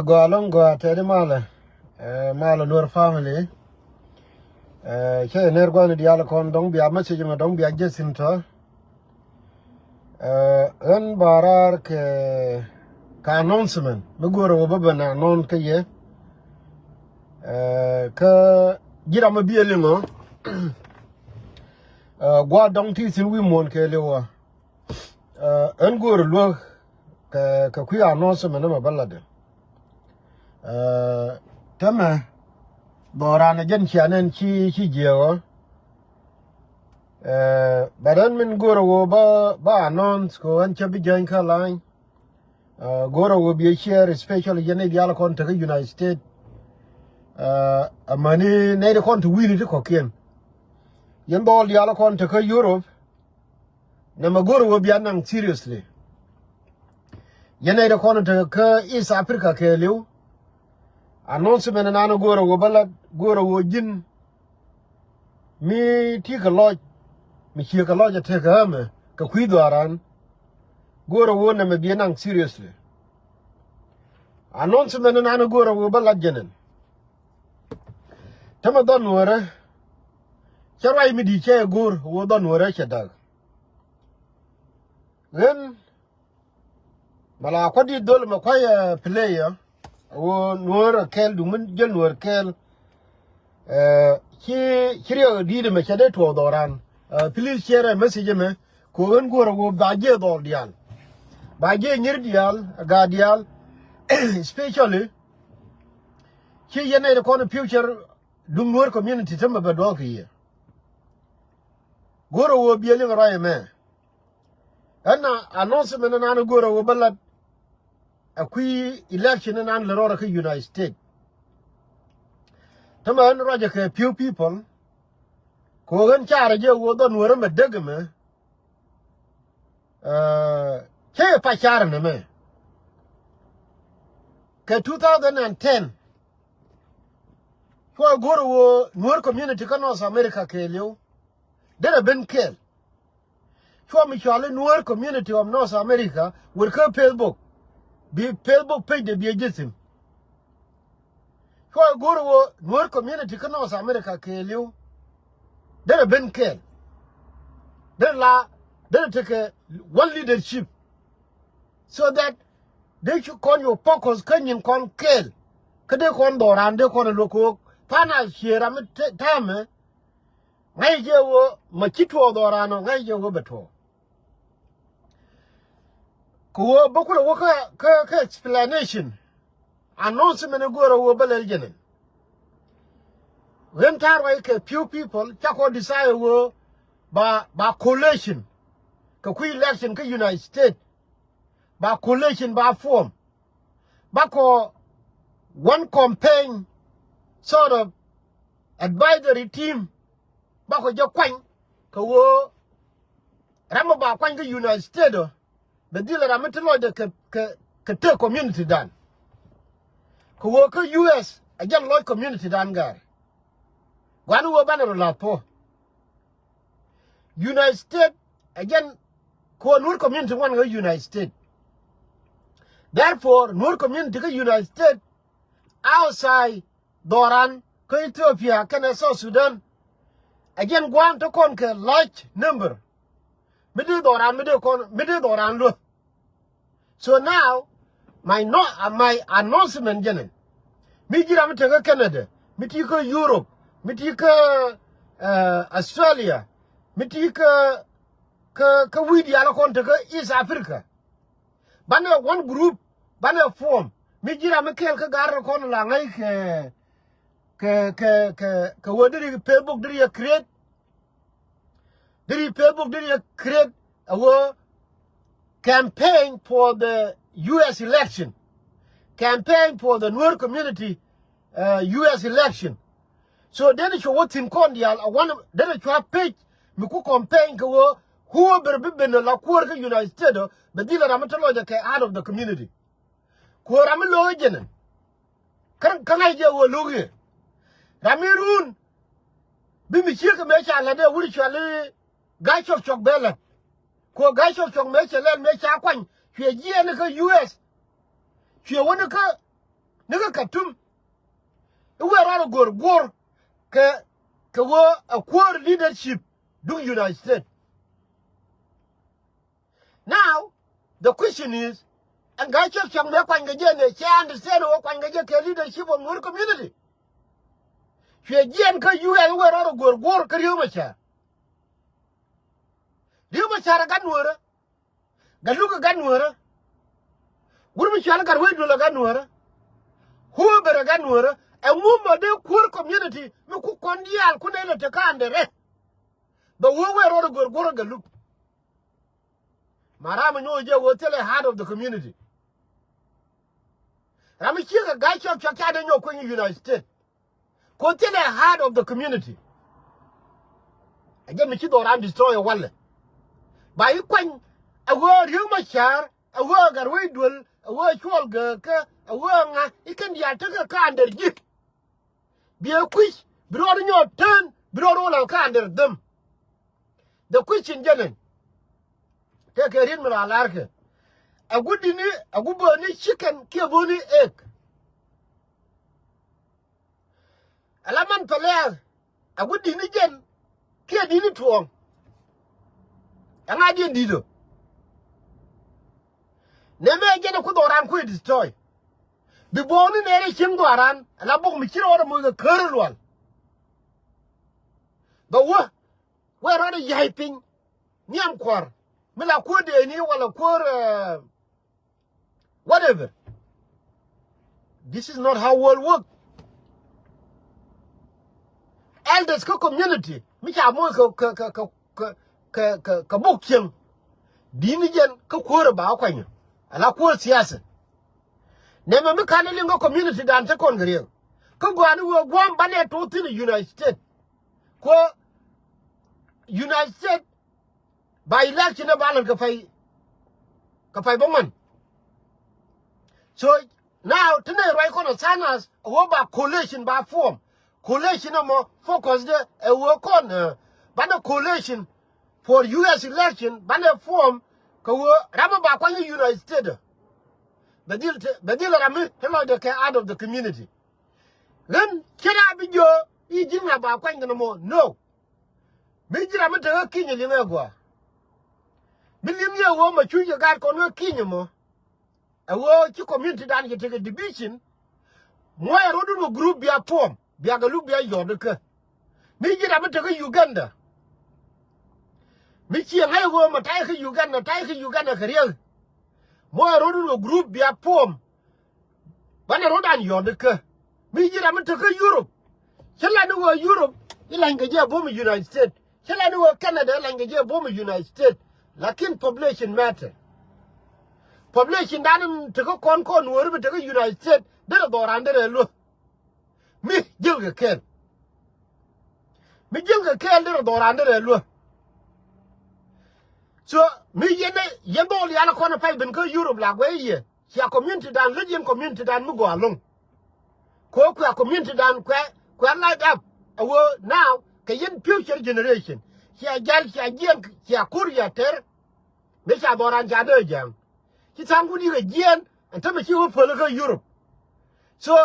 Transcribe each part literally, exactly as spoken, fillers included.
Gɔaa lɔŋ gɔaa tɛt imalɛ. Malɛ Nuɔr family. Cɛ ner gua̱n diaal kɔn dɔŋ bia message mɛ dɔŋ bia jɛ thin tɔ. Ɣän ba raar kɛ kɛ announcement mi go̱o̱rɛ wä bä ben announce kä yɛ. Kä ji̱ ram mi bi ɛ liŋɔ. Gua̱a̱th dɔ̱ŋ ti thi̱n wi̱i̱ muɔ̱ɔ̱n kɛɛliw ɣä. Ɣän go̱o̱r luäk kɛ kɛ kui̱ announcement ni mɛ bä latdɛ. Tämɛ dhɔran ɛ jɛn cia nɛn ci ci jiɛɛk ɣä. But ɣän min go̱o̱r ɣöö bä bä announce kɛ ɣän cä bi jäny kä lany. Go̱o̱r ɣöö bi ɛ share, especially yɛn nɛy diaal kɔn tekä United States. Amäni nɛy ti kɔn ti wi̱i̱ni ti kɔ̱kiɛn. Yɛn dhɔɔl diaal kɔn tekä Europe. Nɛmɛ go̱o̱r ɣöö bia naŋ seriously. Yɛn nɛy ti kɔn tekä East Africa kɛɛliw. Announcement nan go̱o̱r ɣöö bä lat go̱o̱r ɣöö ji̱n mi ti kɛ lɔc mi cië kɛ lɔc a tekɛ ɣämɛ kɛ kui̱ dhɔaran. Go̱o̱r ɣöö nɛmɛ bia naŋ seriously. Announcement nan go̱o̱r ɣöö bä lat jɛnɛn. Tämɛ dhɔn nuɔrɛ cä ruac mi di̱i̱t cɛ go̱o̱r ɣöö dhɔn nuɔrɛ cɛ da̱k. Ɣän mɛ la kua̱t di̱t dhol mɛ kua̱c ɛ play ɛ ɣöö nuɔrɛ kɛɛl duŋ mi jäl nuɔrɛ kɛɛl. Ci ci riɛk di̱i̱t mɛ cɛ dee tuɔɔk dhɔran. Please share ɛ message mɛ kɛ ɣän go̱o̱r ɣöö ba jiɛ dhɔɔl diaal, ba jiɛ nyir diaal, gaat diaal. Especially ci yɛn nɛy ti kɔn future duŋ nuɔr community tämɛ bɛ duɔɔk kɛ yɛ. Go̱o̱r ɣöö biɛ liŋ ruac ɛmɛ. Ɛn na announcement nan go̱o̱r ɣöö bä lat ɛ kui̱ election nan lɛ rɔɔdɛ kä United States. Tämɛ ɛn ruacɛ kɛ few people. Kɛ ɣän carɛ jɛ ɣöö dhɔn wärä mɛ däk ɛmɛ. Cɛ yɛ pa carɛ nɛmɛ kɛ two thousand and ten. Cua go̱r ɣöö Nuer community kä North America kɛɛliw derɛ ben kɛɛl. Cua mi cɔal i̱ Nuer community of North America wër kä Facebook. Bi Facebook page de bi ɛ ji̱ thi̱n. Cua go̱r ɣöö Nuer community kä North America kɛɛliw derɛ ben kɛɛl. Derɛ la derɛ tekɛ one leadership. So that dee cu kɔn yɛ focus kä nyin kɔn kɛɛl. Kä dee kɔn dhɔran dee kɔn luɔk kɛ ɣöö tha̱a̱ŋ a ciëë ram mi täämɛ. Ŋa̱c jɛ ɣöö ma ci tuɔɔk dhɔran ɔ ŋa̱c jɛ ɣöö bɛ tuɔɔk. Kɛ ɣöö bä kulɛ wä kä kä explanation. Announcement in go̱o̱rä ɣöö bä lɛl jɛn ɛn. Ɣän ta̱a̱ ruac kɛ few people ca kɔ desire ɣöö ba ba coalition kɛ kui̱ election kä United States. Ba coalition ba form. Ba kɔ one campaign sort of advisory team. Ba kɔ jɛ kuany kɛ ɣöö ram mi ba kuany kä United States ɔ bɛ dhil ram mi ti lɔcdɛ kɛ kɛ kɛ te community dan. Kɛ ɣöö kä U S ɛ jɛn lɔc community dan gari. Gua̱n ɣöö banɛ rɔ la̱th puɔ. United States ɛ jɛn kɛ ɣöö Nuer community ŋuan kä United States. Therefore Nuer community kä United States outside dhɔran kä Ethiopia kɛnɛ South Sudan. Ɛ jɛn gua̱a̱n te kɔn kɛ large number. Mi dee dhɔran mi dee kɔn mi dee dhɔran luäth. So now my no, uh, my announcement jɛn ɛn. Mi ji̱ ram mi tekä Canada, mi ti kä Europe, mi ti kä, eh, Australia, mi ti kä, kä, kä wi̱i̱ diaal kɔn te kä East Africa. Banɛ one group, banɛ form. Mi ji̱ ram mi kɛɛl kä gar kɔn la ŋäc kɛ, kɛ, kɛ, kɛ, kɛ wä deri Facebook deri yɛ create. Deri Facebook deri yɛ create a wä campaign for the U S election. Campaign for the Nuer community, uh, U S election. So den cu wä thi̱n kɔn diaal a wan den cu a page mi ku campaign kɛ wä whoever bi ben la kuäär kä United States, bɛ dhil ram mi te lɔcdɛ kɛ heart of the community. Kuäär ram mi lo̱k jɛnɛ. Kä, kä ŋa̱c jɛ wä lo̱k yɛ. Ram mi run. Bi mi ciek kɛ mëë ca la̱t dee wur cuali ga̱ cɔk cɔk bɛ la̱t. Kuäär ga̱ cɔk cɔk mëë cɛ lɛl mëë ca kuany. Cuɛ jiɛɛn ni kä U S. Cuɛ wä ni kä, ni kä Khartoum. I̱ wëë rɔɔd i̱ go̱r guɔ̱r kɛ, kɛ wä a kuäär leadership duŋ United States. Now, the question is, ɛn ga̱ cäk cäk mëë kuany kɛ jɛ nɛ cɛ understand wä kuany kɛ jɛ kɛ leadership of Nuer community. Cuɛ jiɛn kä U S wëë rɔɔd i̱ go̱r guɔ̱r kä Riek Machar. Riek Machar ɛ gat Nuäärä. Gatluak ɛ gat Nuäärä. Wur mi cual gat wec duël ɛ gat Nuäärä. Whoever ɛ gat Nuäärä. Ɛŋu mɔ dee kuäär community mi ku kɔn diaal ku nɛy lɛ te kä under ɛ. Bɛ wee wee rɔɔd ɛ go̱r guɔ̱r ɛ Gatluak. Ma ram mi nyuɔth jɛ wee thilɛ heart of the community. Ram mi ciek ɛ ga̱ cɔk cɔk ca dee nyɔk kueny United States. Ko thilɛ heart of the community. A jɛ mi ci dhɔran destroy walɛ. Ba i̱ kuany a wee Riek Machar, a wee gat wec duël, a wee cuɔl gɛɛkä, a wee ŋa i̱ kɛn diaal tekɛ kä under ji̱. Bi ɛ kui̱c bi rɔɔd i̱ nyɔɔt tään bi rɔɔd i̱ wä la̱th kä under them. The question jɛn ɛn tëëkɛ riet mi la la̱rkɛ. A guut di̱ni, a guut bööni chicken kiɛ bööni egg. Ala man pɛlɛɛk a guut di̱ni jɛn kiɛ di̱ni tuɔɔŋ. Ɛŋa diɛn di̱t ɔ? Nɛmɛ jɛn ɛ ku dhɔran kui̱ destroy. Bi bööni nɛɛrɛ cieŋ dhɔran ala bok mi ci rɔɔdɛ moc kɛ käär lual. Bɛ wä wee rɔɔdɛ ya̱c piny nhiam kua̱r mi la kuäär dëëni wala kuäär, eh, whatever. This is not how world work. Elders kä community mi ca moc kɛ, kɛ, kɛ, kɛ, kɛ, kɛ, kɛ, kɛ bok cieŋ. Di̱ni jɛn kä kuäär ɛ ba kuanyä. Ala kuäär siasa. Nɛmɛ mi ka̱n iliŋ kä community dan te kɔn kɛ riek. Kä gɔaa ni wee gua̱a̱m banɛ to̱ thi̱n ɛ United States. Kuɔ United States ba election ɛ ba lät kɛ pay, kɛ pay bä ŋuan. So now ti nɛ ruac kɔn ɛ sanas ɛ wee ba coalition ba form. Coalition ɛmɔ focus dɛ ɛ wee kɔn, eh, banɛ coalition for U S election banɛ form kɛ wee ram ɛ ba kuany United States. Bɛ dhil te, bɛ dhil ram mi te lɔcdɛ kɛ out of the community. Ɣän cɛ na bi jiö i̱ ji̱n ŋa ba kuany kɛn ɛmɔ. No. Mi ji̱ ram mi te ɣä ki̱ny ɛ liŋ ɛ gɔaa. Mi liŋ yɛ ɣöö ma cuc kɛ gaat kɔn ɣä ki̱ny ɛmɔ. Ɛ ɣöö ci community dan ci tekɛ division. Muɔyɛ rɔ̱dun kɛ group bia form bia kɛ luk bia yɔt ikä. Mi ji̱ ram mi te kä Uganda. Mi ciɛ ŋa̱c ɣöö ma ta̱yɛ kä Uganda, ta̱yɛ kä Uganda kɛ riɛk. Muɔyɛ rɔ̱dun kɛ group bia form. Banɛ rɔ̱dan yɔ̱t ikä. Mi ji̱ ram mi te kä Europe. Ci la ni ɣöö Europe i̱ lany kɛ jɛ buɔ̱m United States. Ci la ni ɣöö Canada i̱ lany kɛ jɛ buɔ̱m United States. Lakin population matter. Population dan in te kä kɔn kɔn wääri bi te kä United States derɛ dhɔran derɛ luä. Mi ji̱l kɛ kɛɛl. Mi ji̱l kɛ kɛɛl derɛ dhɔran derɛ luä. So mi yɛn ɛ yɛn dhɔl yal kɔn ɛ pay ben kä Europe la guɛy yɛ. Cia community dan lät yɛn community dan mi gɔaa loŋ. Kɛ ɣöö kuɛ community dan kuɛ, kuɛ light up. A ɣöö now kɛ yɛn future generation. Cia jal cia jiɛn cia kur ya tɛr. Mi ca dhɔran ca dee ja̱a̱ŋ. Ci tha̱a̱ŋ kun yikɛ jiɛɛn ɛn tämɛ ci wä päl kä Europe. So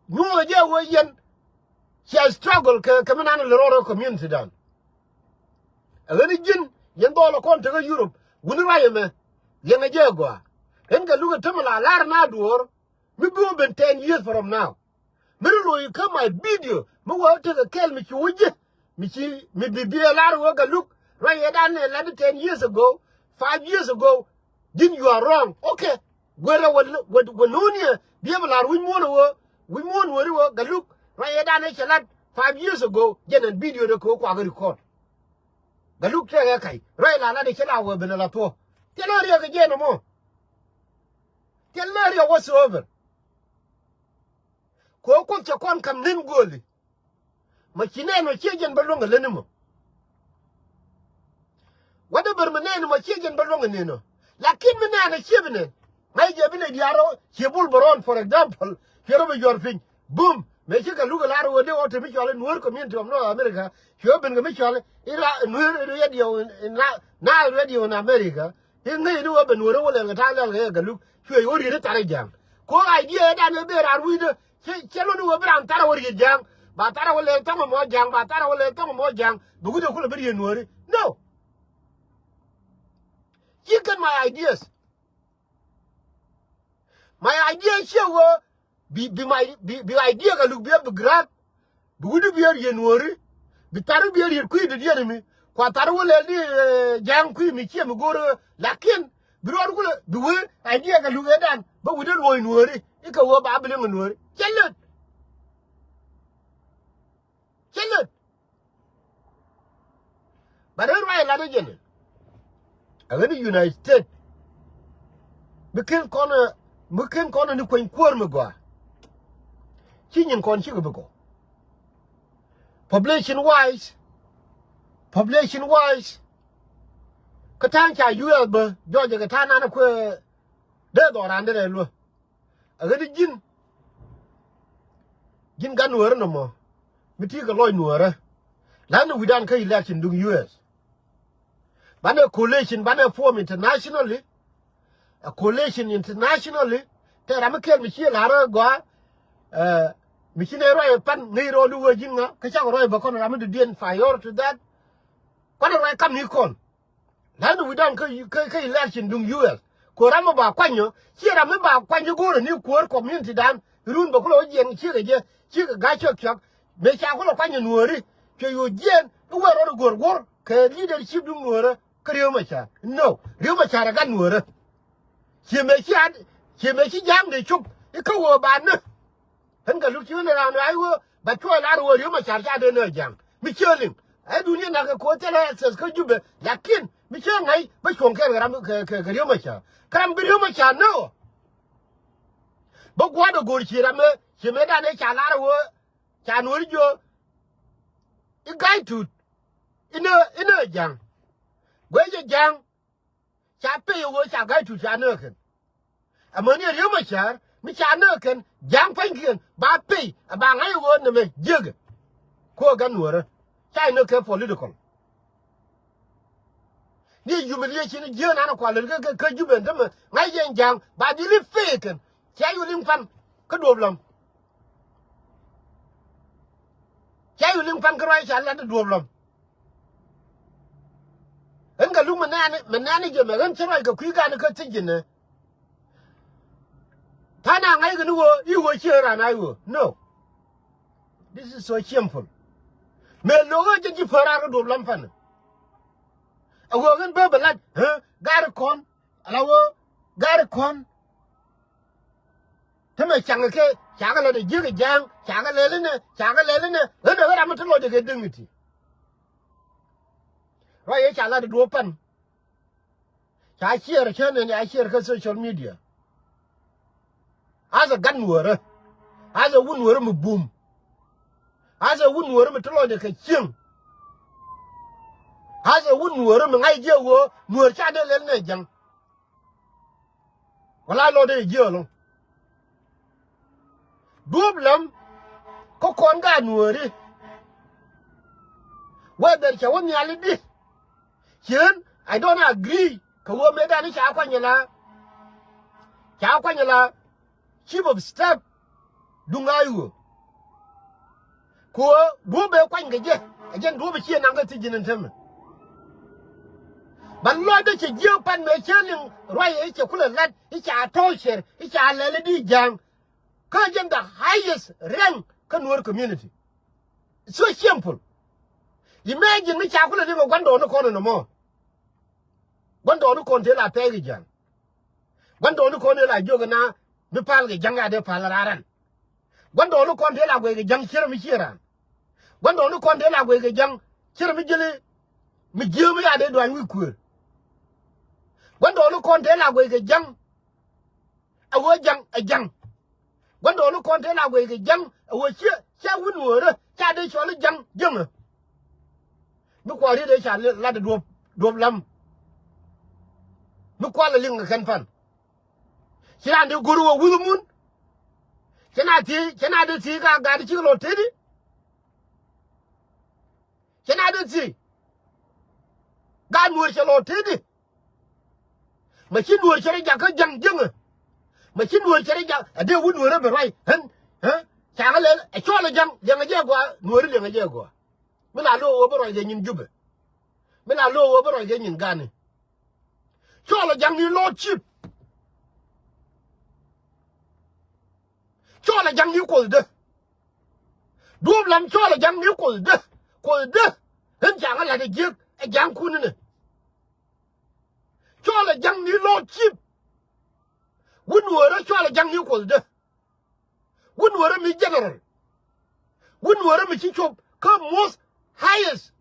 nyuɔ̱ɔ̱ŋ ɛ jɛ wä yɛn cia struggle kɛ, kɛ mi nan lɛ rɔɔd ɛ community dan. Ɛ ɣän ji̱n yɛn dhɔl ɛ kɔn tekä Europe wuni ruac ɛmɛ. Liɛŋɛ jɛ gɔaa. Ɣän kɛ lukɛ tämɛ la lar na duɔ̱ɔ̱r. Mi bi wä ben ten years from now. Mi ri lo̱c kä my video mi wä tekɛ kɛl mi ci wä ji̱. Mi ci mi bi bi ɛ lar wä Galuk. Ruac ɛ dan ɛ lat ten years ago, five years ago. Ji̱n you are wrong. Okay. Guerɛ wä wä wä no̱o̱niɛ bi ɛ bi lar wi̱c muɔ̱ɔ̱n wä wi̱c muɔ̱ɔ̱n wä ri wä Galuk. Ruac ɛ dan ɛ cɛ lat five years ago. Jɛn ɛn video de kɛ wä kuak record. Galuk tɛk ɛ ka̱c ruac la lat ɛ cɛ la wä ben ɛ la thuɔ̱k. Thilɛ riɛk ɛ jɛn ɛmɔ. Thilɛ riɛk whatsoever. Kɛ wä Kuoth cɛ kɔn ka̱m nen gööli. Ma ci nɛn ɔ ciɛ jɛn bä luäŋ ɛ leni mɔ. Whatever mi nɛn mɔ ciɛ jɛn bä luäŋ ɛ nen ɔ. Lakin mi nɛn ɔ ciɛ bi nɛn. Ŋa̱c jɛ bi nɛy diaar ɔ ciɛ bul bä rɔɔn, for example, cuɛ rɔ bi juɔr piny. Bum. Mëë ci Galuk ɛ lar ɣöö dee ɣɔw te mi cɔal i̱ Nuer Community of North America. Cuɛ ben kɛ mi cɔal i̱ ra Nuer radio in, in na, na radio in America. I̱ ŋäc ni wä ben wä rɛ wä lɛl kɛ ta̱a̱ lɛl kɛ yɛ Galuk cuɛ wä riet i̱ thar i̱ ja̱a̱ŋ. Ko idea ɛ dan ɛ ben raar wi̱cdä. Cɛ cɛ lon i̱ wä bi raan thar ɛ wä riet ja̱a̱ŋ. Ba thar ɛ wä lɛl thɔŋ ɛmɔ ja̱a̱ŋ, ba thar ɛ wä lɛl thɔŋ ɛmɔ ja̱a̱ŋ. Bi wi̱cdɛ kulɛ bi riet nuɔ̱ɔ̱ri. No. Ci kɛn my ideas. My idea ciɛ wä bi bi my bi bi idea Galuk bi ɛ bi grab. Bi wi̱cdä bi ɛ riet nuɔ̱ɔ̱ri. Bi thar bi ɛ riet kui̱ dɔ̱diɛn mi. Kua thar wä lɛl di, eh, ja̱a̱ŋ kui̱ mi ciɛ mi go̱o̱r. Lakin bi ruɔ̱t kulɛ bi wee idea Galuk ɛ dan bä wi̱cdä luɔ̱ɔ̱c nuɔ̱ɔ̱ri. I̱ kɛ wä ba bi liŋ nuɔ̱ɔ̱ri. Cɛ lät. Cɛ lät. Ba rɛl ruac lat ɛ jɛn ɛ ɣän i̱ United States. Mi ken kɔn ɛ mi ken kɔn ɛ ni kueny kuäär mi gɔaa. Ci nyin kɔn cikɛ bi gɔw. Population wise, population wise, kä ta̱a̱ŋ ca U S bä jɔɔcɛ kɛ ta̱a̱ nan ɛ kuɛ dee dhɔran derɛ luä. A ɣän i̱ ji̱n ji̱n gat nuäärä nɔmɔ mi ti kɛ lɔc nuäärä. La̱t ni wi̱dan kä election duŋ U S. Banɛ coalition banɛ form internationally. A coalition internationally. Te ram mi kɛl mi ci la̱rä gɔaa. Mi ci nɛ ruac pan ŋäc rɔɔdu wee ji̱n ŋa kä cak ruac bä kɔn ram mi dɔ̱diɛn prior to that. Kuanɛ ruac kam ni kɔn. La̱t ni wi̱dan kä kä kä election duŋ U S. Kuɔ ram mi ba kuany ɔ ciɛ ram mi ba kuany ji̱ go̱o̱rä ni kuäär community dan. Run bä kulɛ wä jiɛn cikɛ jɛ cikɛ ga̱c cɔk cɔk. Mëë ca kulɛ kuany ɛ nuɔ̱ɔ̱ri cuɛ yo̱o̱ jiɛn i̱ wee rɔɔd i̱ go̱o̱r go̱o̱r kɛ leadership duŋ nuɔ̱ɔ̱rä. Kä Riek Machar. No. Riek Machar ɛ gat nuɔ̱ɔ̱rä. Ciɛ mëë ci at ciɛ mëë ci ja̱a̱ŋ dee cop i̱ kä wee ba nä. Ɣän Galuk ci ɣän raan rac ɣöö ba cuɔl lar ɣöö Riek Machar ca dee nä ja̱a̱ŋ mi ciö liŋ. Ɛ dunia nak kɛ ko̱ thilɛ access kä Jubɛ. Lakin mi ciö ŋa̱c bä cuɔ̱ŋ kɛn kɛ ram kɛ kɛ Riek Machar. Kä ram bi Riek Machar nä ɣöö bä gua̱a̱r dee go̱o̱r ci ram ëë ci mëëdan ëë ca lar ɣöö ca nuɔ̱ɔ̱ri jiö i̱ ga̱y tuut. Inä inä ja̱a̱ŋ guec jɛ ja̱a̱ŋ. Ca pey ɣöö ca ga̱y tuut ca nääk kɛn. Amäni ɛ Riek Machar mi ca nääk kɛn ja̱a̱ŋ pa̱nykiɛn ba pey ɛ ba ŋa̱c ɣöö nɛmɛ jiäkɛ. Kuäär gat nuäärä ca inä kɛ political. Ni humiliation jiäk nanɛ kualät kä kä Jubɛ tämɛ ŋa̱c yɛn ja̱a̱ŋ ba dhil i̱ pey kɛn. Cia yu liŋ pan kä duɔ̱p lam. Cia yu liŋ pan kä ruac ca lat i̱ duɔ̱p lam. Ɣän Galuk mi nɛɛni mi nɛɛni jɛ mɛ ɣän ci ruac kɛ kui̱ gan kä thi̱c ji̱n ɛ. Ta̱a̱ na ŋa̱c kɛ ni ɣöö i̱ ɣöö ciɛ ran a i̱ ɣöö no. This is so shameful. Mëë lo̱k ɣä jɛ ji̱ päär raar kä duɔ̱p lam pan. A ɣöö ɣän bä bɛ lat ɣä ga̱r kɔn ala ɣöö ga̱r kɔn. Te mɛ caŋ kɛ cakɛ lɛ dee jiäk ja̱a̱ŋ cakɛ lɛl inɛ cakɛ lɛl inɛ ɣän ɛ ɣän ram mi te lɔcdɛ kɛ dignity. Ruac yɛ ca lat duɔ̱ɔ̱p pan. Ca share cä nɛn ya share kä social media. As a gat nuäärä. As a wut nuäärä mi bum. As a wut nuäärä mi te lɔcdɛ kɛ cieŋ. As a wut nuäärä mi ŋa̱c jiɛ ɣöö nuäär ca dee lɛl nɛ ja̱ŋ. Wala lɔ dee jiɛ ɛlɔ̱ŋ. Duɔ̱ɔ̱p lam kä kɔn gaat nuääri. Whether cɛ wä nhial i̱di. Ciën I don't agree kɛ wä mëëdan i̱ ca kuany ala. Ca kuany ala chief of staff duŋ a i̱ ɣöö. Ku ɣöö duɔ̱ɔ̱p ëë kuany kɛ jɛ ɛ jɛn duɔ̱ɔ̱p ëë ciɛ naŋ kä thiec ji̱n ɛn täämɛ. Ba lɔcdä cɛ jiääk pan mëë cä liŋ ruac ëë cɛ kulɛ lat i̱ ca torture i̱ ca lɛl i̱di ja̱a̱ŋ. Kä jɛn the highest rank kä Nuer community. It's so shameful. Imagine mi ca kulɛ liŋ ɛ gua̱ndɔɔŋnikɔn ɛnɔ mɔ. Gua̱ndɔɔŋnikɔn tëë la pɛɛk kɛ ja̱ŋ. Gua̱ndɔɔŋnikɔn tëë la jiök ɛna mi pal kɛ ja̱ŋ ya dee pal raran. Gua̱ndɔɔŋnikɔn tëë la guɛc kɛ ja̱ŋ cier mi cier ran. Gua̱ndɔɔŋnikɔn tëë la guɛc kɛ ja̱ŋ cier mi ji̱li mi jiääm ya dee duany wi̱i̱ kuëër. Gua̱ndɔɔŋnikɔn tëë la guɛc kɛ ja̱ŋ. A ɣöö ja̱ŋ ɛ ja̱ŋ. Gua̱ndɔɔŋnikɔn tëë la guɛc kɛ ja̱ŋ a ɣöö ciɛ ca wut Nuäärä ca dee cɔl i̱ ja̱ŋ jiäŋä. Mi kua̱r riet ëë ca lat ɛ duɔ̱p duɔ̱p lam. Mi kua̱r lɛ liŋ kɛ kɛn pan. Ci raan dee go̱r ɣöö wuth mun. Cɛ na thiec cɛ na dee thiec ka gat i̱ cikɛ lɔ tëëdi. Cɛ na dee thiec. Gat Nuäär cɛ lɔ tëëdi. Ma ci Nuäär cɛ rɔ jak kä ja̱ŋ jiäŋä. Ma ci Nuäär cɛ rɔ jak a dee wut Nuäärä ben ruac ɣän. Ɣän ca kä lɛl ɛ cɔl ɛ ja̱ŋ liɛŋɛ jɛ gɔaa Nuääri liɛŋɛ jɛ gɔaa. Mi la lo̱o̱ ɣöö bä ruac kɛ nyin Jubɛ. Mi la lo̱o̱ ɣöö bä ruac kɛ nyin Gani. Cɔl ɛ ja̱ŋ ni lɔɔt cip. Cɔl ɛ ja̱ŋ ni kuothdä. Duɔ̱ɔ̱p lam cɔl ɛ ja̱ŋ ni kuothdä. Kuothdä. Ɣän ca kä la̱t ɛ jiäk ɛ ja̱ŋ kun inɛ. Cɔl ɛ ja̱ŋ ni lɔɔt cip. Wut Nuäärä cɔl ɛ ja̱ŋ ni kuothdä. Wut Nuäärä mi general. Wut Nuäärä mi ci cop kä most highest.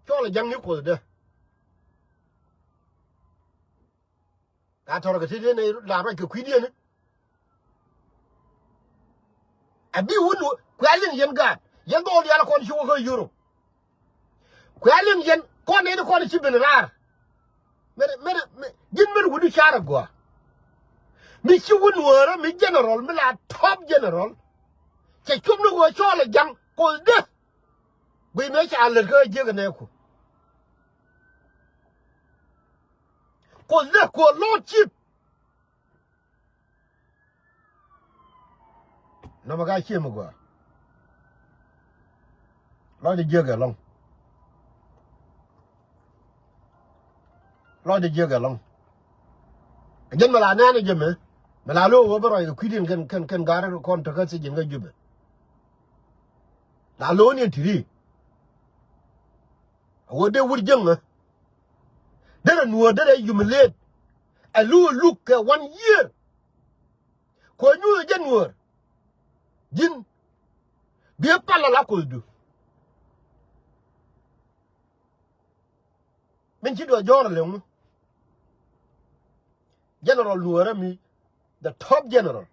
Cɔl ɛ ja̱ŋ ni kuothdä. Ka tɔr kɛ ti dee nɛy la ruac kɛ kui̱diɛn. A bi wun kuɛ liŋ yɛn gaat yɛn dhɔɔl yal kɔn ci wä kä Europe. Kuɛ liŋ yɛn kɔn nɛy ni kɔn ci ben raar. Mɛn mɛn ji̱n mɛn wuni car a gɔaa. Mi ci wun Nuäärä mi general mi la top general. Cɛ cop ni wä cɔɔl a ja̱ŋ kɔn dee. Guiy mëë ca lät kä jiäk ɛ nɛɛku. Kuoth dee kuoth lɔɔt cip. Nɔmɔ ka cie mi gɔaa. Lɔcdɛ jiäk ɛlɔ̱ŋ. Lɔcdɛ jiäk ɛlɔ̱ŋ. Ɛ jɛn mi la nɛɛn ɛ jɛ mɛ. Mi la lo̱o̱ wä bä rɔy kɛ kui̱diɛn kɛn kɛn kɛn ga̱r kɔn tekä thiec ji̱n kä Jubɛ. La lo̱o̱ ni ti ri. A wä dee wur jäŋä. Derɛ nuɔ̱ɔ̱r derɛ humiliate. Ɛ lu luk kɛ one year. Kɛ nyuuth jɛ nuɔ̱ɔ̱r. Ji̱n. Biɛ pal ala kuothdu. Min ci duɔ jɔ̱ɔ̱r a leŋ mi. General nuɔ̱ɔ̱rä mi. The top general.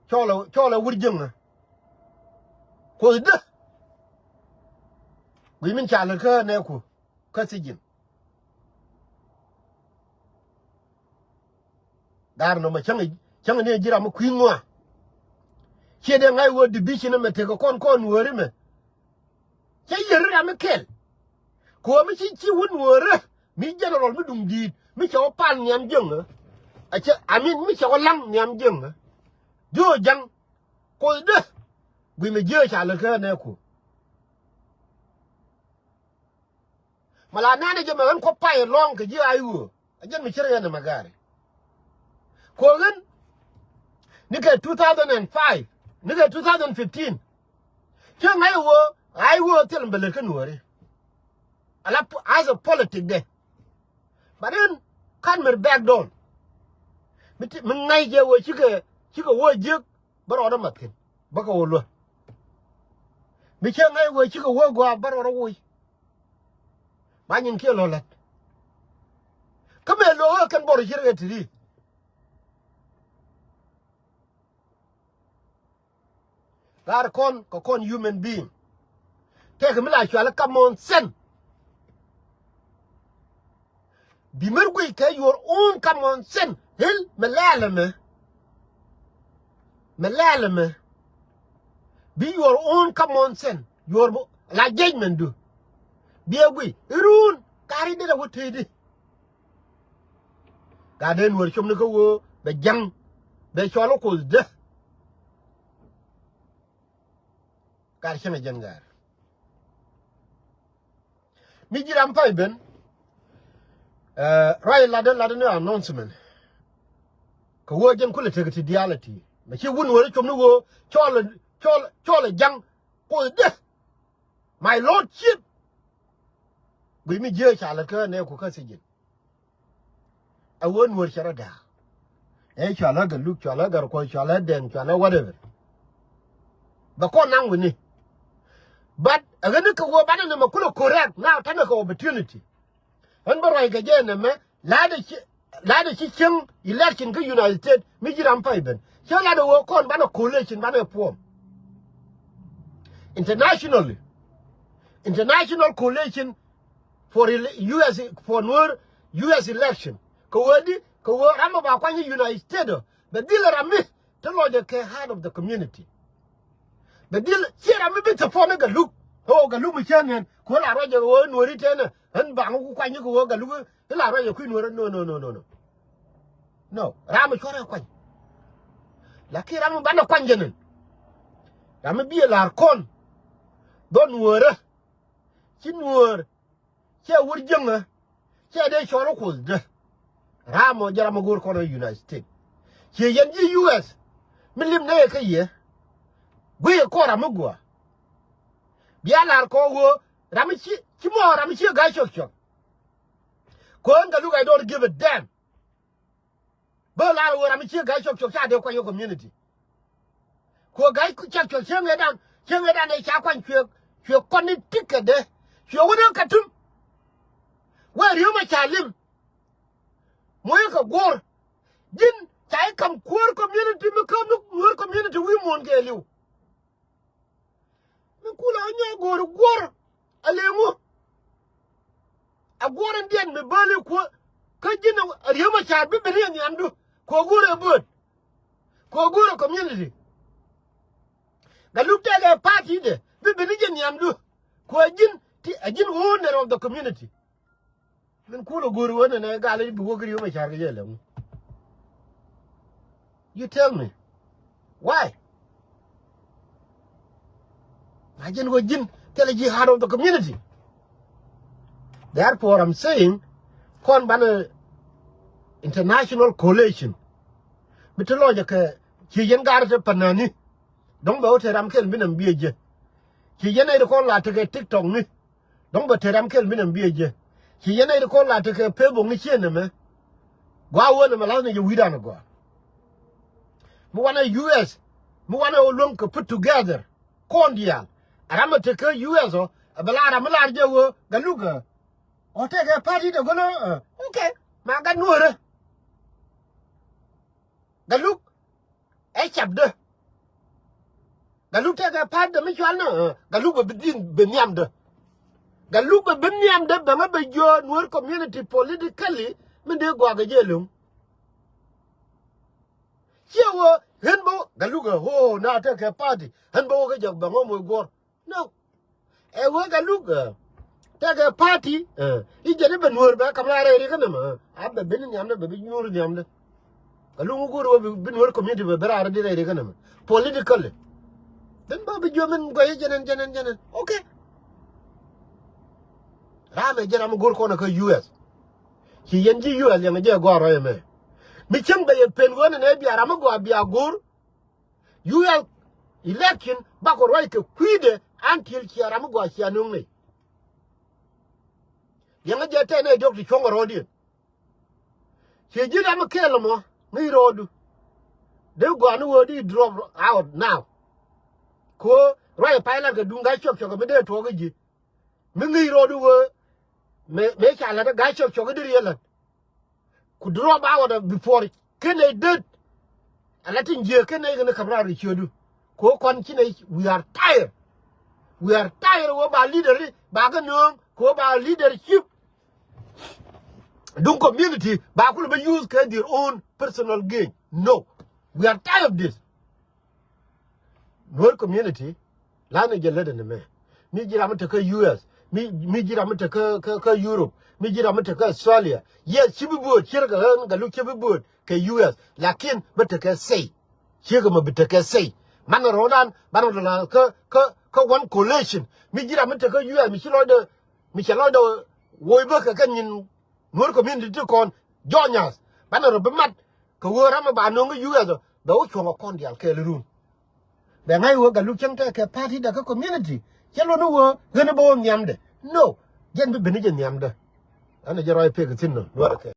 Cɔɔlɛ cɔɔlɛ wur jiäŋä. Kuothdä. Guiy min ca lät kä nɛɛku kä thiec ji̱n. Gaar nɔmɔ cäŋ cäŋ ni ji̱ ram mi kui̱ ŋuan. Ciɛ dee ŋa̱c wä division ɛmɛ tekɛ kɔn kɔn wääri mɛ. Cä yier ram mi kɛl. Kɛ ɣöö mi ci ci wä nuɔɔrä mi general mi duŋ di̱i̱t mi cɛ wä pal nhiam jiäŋä. Acä amin mi cɛ wä laŋ nhiam jiäŋä. Jiö ja̱ŋ. Kuothdä. Guiy mɛ jiö ca lät kä nɛɛku. Mɛ la nɛnɛ jɛ mɛ ɣän kuɔ pay ɛlɔ̱ŋ kɛ ji̱ ay ɣöö. A jɛn mi cir ɣän ɛmɛ gaari. Kuɔ ɣän. Ni kɛ two thousand and five ni kɛ two thousand fifteen. Cä ŋa̱c ɣöö ay ɣöö thil mi bɛ lät kä nuɔ̱ɔ̱ri. Ala as a politic dɛ. But in kan mi back down. Mi ti mi ŋa̱c jɛ ɣöö cikɛ cikɛ wä jiäk. Bä rɔɔdä math kɛn bä kɛ wä luä. Mi cä ŋäc wee cikɛ wee gɔaa bä rɔɔdä woc. Ba nyin kiɛ lɔ la̱t. Kä mëë lo̱o̱ ɣä kɛn bɔr cier ɣɛ ti ri. Gaar kɔn kɛ kɔn human being. Tëëkɛ mi la cual common sense. Bi mär guic kɛ your own common sense. Hil mi lɛɛl ɛmɛ. Mi lɛɛl ɛmɛ. Bi your own common sense. Your la judgment du. Biɛ guic irun kari dit a wä tëëdi. Gat den wär com ni kä wee bɛ ja̱ŋ bɛ cɔl i̱ Kuothdä. Gat cäŋ ɛ jɛn gat. Mi ji̱ ram pay ben. Ruac latdä latdä ni announcement. Kɛ ɣöö jɛn kulɛ tekɛ ti diaal ɛ ti mɛ ci wun weri com ni ɣöö cɔl cɔl cɔl ɛ jaŋ kuothdɛ. My lordship. Guic mi jiee ca lät kä nɛ ku kä thiec ji̱n. A ɣöö nuɔ̱ɔ̱r cɛ rɔ da̱a̱. Ɛ cualä Galuk, cualä Garkuɔy, cualä Dɛŋ, cualä whatever. Bɛ kɔn naŋ wi̱ni. But a ɣän ni kɛ ɣöö banɛ nɛmɛ kulɛ correct now, tanɛ kɛ opportunity. Ɣän bä ruac kɛ jɛ nɛmɛ la̱tdɛ ci la̱tdɛ ci cieŋ election kä United States mi ji̱ ram pay ben. Cä la̱tdɛ ɣöö kɔn banɛ coalition banɛ form. Internationally. International coalition for ele- U S for Nuer U S election. Kɛ ɣöö di kɛ ɣöö ram ɔ ba kuany United States ɔ bɛ dhil ram mi te lɔcdɛ kɛ heart of the community. Bɛ dhil ciɛ ram mi bi support ni Galuk. Ɣöö Galuk mi cä nɛn kɛ ɣöö la ruac ɛ ɣöö Nuɔri tɛnɛ ɣän baŋ ku kuany kɛ ɣöö Galuk ila ruac ɛ kui̱ Nuɔrä no no no no no. No ram mi cuɔrɛ kuany. Lakin ram mi banɛ kuany jɛ nɛn. Ram mi bi ɛ la̱r kɔn dhɔ Nuɔrä. Ci Nuɔr cɛ wur jiäŋä cɛ dee cɔl kuothdä. Ram ɔ jɛ ram mi go̱o̱r kɔn ɛ United States. Ciɛ yɛn ji̱ U S mi lim nɛ yɛ kä yɛ. Guic ɛ kɔn ram mi gua̱a̱. Bia la̱r kɔn ɣöö ram mi ci ci mɔ ram mi ci ɛ ga̱a̱c cɔk cɔk. Kɔn Galuk, I don't give a damn. Bä lar ɣöö ram mi ciek ga̱a̱c cɔk cɔk ca dee kuany ɣä community. Kuɔ ga̱a̱c cɔk cɔk cieŋ ëëdan cieŋ ëëdan ëë ca kuany cuɛ cuɛ kɔn ni ticket de cuɛ wä ni Katum. Wee Riek Machar lim. Muɔ̱c kɛ guɔ̱r ji̱n ca i̱ kam kuäär community mi kä mi Nuer community wi̱i̱ muɔ̱ɔ̱n kɛɛliw. Mi kulɛ ɣä nyɔk go̱o̱r guɔ̱r a leŋu. A guɔ̱r in diɛn mi bäli kuäär kä ji̱n a Riek Machar bi ben i̱ nhiamdu. Kuɔ go̱o̱r ɛ bööt. Kuɔ go̱o̱r ɛ community. Galuk tɛkɛ party de bi ben i̱ jɛ nhiamdu. Kuɔ ji̱n ti a ji̱n owner of the community. Min kulɛ go̱o̱r wen ɛnɛ gal i̱ bi wä kä Riek Machar kɛ jɛ lɛ ŋu. You tell me. Why? Na jɛn wä ji̱n thilɛ ji̱ heart of the community. Therefore I'm saying kɔn banɛ international coalition. Bi te lɔcɛ kɛ ci yɛn gar te panani. Dɔ̱ŋ bɛ wä te ram kɛl bi nɛm biɛ jɛ. Ci yɛn nɛy ti kɔn la tekɛ TikTok ni. Dɔ̱ŋ bɛ te ram kɛl mi nɛm biɛ jɛ. Ci yɛn nɛy ti kɔn la tekɛ Facebook ni ciɛ nɛmɛ. Gua wä nɛmɛ lath ni jɛ wi̱dan gua. Mi wanɛ U S mi wanɛ wä luäŋ kɛ put together. Kɔn diaal a ram ɛ tekɛ U S ɔ ɛ bɛ la ram mi lar jɛ wä Galuk ɛ. Ɔ tekɛ party de go̱n ɛ. Okay. Ma gat nuɔrɛ. Galuk ɛ capdä. Galuk tekɛ pa̱a̱tdä mi cual ni ɛ Galuk bɛ bi dhi̱n bɛ nhiamdä. Galuk bɛ bi nhiamdä bɛ ŋä bɛ jiöö Nuer community politically. Min dee gua̱a̱k ɛ jɛ lo̱ŋ. Ciɛ wä ɣän bä Galuk ɛ ɣöö na tekɛ party ɣän bä wä kä jɛ bɛ ŋä moc guɔ̱r. No. Ɛ wee Galuk ɛ tekɛ party ɛ i̱ jɛn i̱ bɛ nuɔ̱ɔ̱r bɛ kam raar rɛy rikä nɛmɛ. A bɛ ben nhiamdä bɛ bi nyuur nhiamdä. Galuk ŋu go̱o̱r wee bi nuɔ̱ɔ̱r community bɛ ben raar di rɛy rikä nɛmɛ. Politically. Then bä bi jiö min guɛy jɛnɛn jɛnɛn jɛnɛn. Okay. Ram ɛ jɛ ram go̱o̱r kɔn kä U S. Ci yɛn ji̱ U S yɛn jɛ gɔaa rɔy ɛmɛ. Mi cieŋ bɛ yɛ pen ɣöö nɛnɛ bia ram mi gɔaa bia go̱o̱r. U S election bakɔ ruac kɛ kui̱dɛ until cia ram mi gɔaa cia nöŋ nɛy. Yɛŋä jɛ tɛn ɛ diɔ̱k ti cuɔ̱ŋ ɛ rɔɔdiɛn. Ciɛ ji̱n ram mi kɛɛl ɛmɔ ŋäc rɔɔdu. Dee gɔaa ni ɣöö di drop out now. Kɛ ɣöö ruac ɛ pay lat kɛ duŋ ga̱c cɔk cɔk ɛ mi dee tuɔɔk ɛ ji̱. Mi ŋi̱i̱c rɔɔdu wee mëë mëë ca la̱t ɛ ga̱a̱c cɔk cɔk i̱ deri ɛ la̱t. Ku drop out ɛ before ken ɛ det. Ɛ la̱t tin jiëë ken ɛ kɛn ɛ käp raar ɛ ciötdu. Ku ɛ kɔn ci nɛ we are tired. We are tired wee ba leader i̱ ba kɛ nööŋ ku wee ba leadership. Duŋ community ba kulɛ bä use kɛ their own personal gain. No. We are tired of this. Nuer community. La̱th ni jɛ lät ɛn ɛmɛ. Mi ji̱ ram mi te kä U S. Mi, mi ji̱ ram mi te kä, kä, kä Europe. Mi ji̱ ram mi te kä Australia. Yes, ci bi buɔ̱ɔ̱t cier kɛ ɣän Galuk ci bi buɔ̱ɔ̱t kɛ U S. Lakin bä te kɛ say. Ciek ɛmɛ bi te kɛ say. Banɛ rɔ̱dan, banɛ rɔ̱dan kä, kä, kä one coalition. Mi ji̱ ram mi te kä U S mi ci lɔcdɛ, mi cɛ lɔcdɛ woc bä kɛ kɛ nyin Nuer community ti kɔn. Jɔnyas. Banɛ rɔ bi mat. Kɛ ɣöö ram mi ba nöŋ kä U S ɔ bɛ wä cuɔ̱ŋ ɛ kɔn diaal kɛɛl run. Bɛ ŋa̱c ɣöö Gatluak Cäŋ tɛkɛ party dɛ kä community. Cɛ lot ni ɣöö ɣän bä wä nhiamdɛ. No. Jɛn bi ben ni jɛ nhiamdä. Ɛn ɛ jɛ ruac pek thi̱n nɔ. Luɔrɛ kɛ.